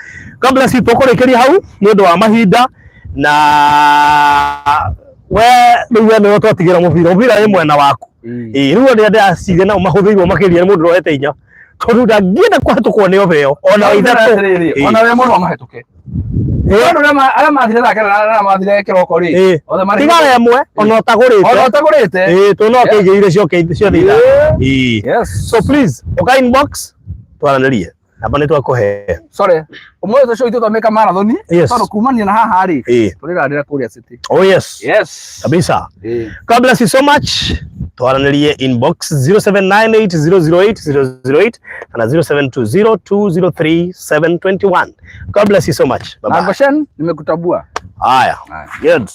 God bless you. Tũkũrĩkĩria hau nĩ ũndũ wa mahinda, na we rĩu we nĩwe twatigĩra mũbira, mũbira wĩ mwena waku. Ĩĩ, rĩu andũ ndĩraciria nao mahũthĩirwo makĩria nĩ mũndũ ũroete 4, tondũ ndangĩenda kũhetũkwo nĩ obeo ona wa 3. Atĩrĩrĩ, ona we mũno mahĩtũke. Andũ arĩa mathire thaa kenda na arĩa mathire kĩroko rĩ, Ĩĩ. othe marĩ Tiga we ĩmwe ona ona ũtagũrĩte. ũtagũrĩte. Ĩĩ, tondũ no akĩigĩrĩire ciothe 5. Yeah. Ĩĩ. Yes. So please ũka inbox twaranĩrie. Namba nĩ twakũhe. Sorry, ũmũthĩ tũcio itũ twamĩka marathoni. Tondũ kumania na haha rĩ, tũrĩrarĩra kũrĩa city. Oh yes. Yes. Kabisa. Ĩĩ. God bless you so much. Twaranĩrie inbox 0798008008 kana 0720203721. God bless you so much. Bye Na bye. Goshen, nimekutabua. Haya. Haya. Good.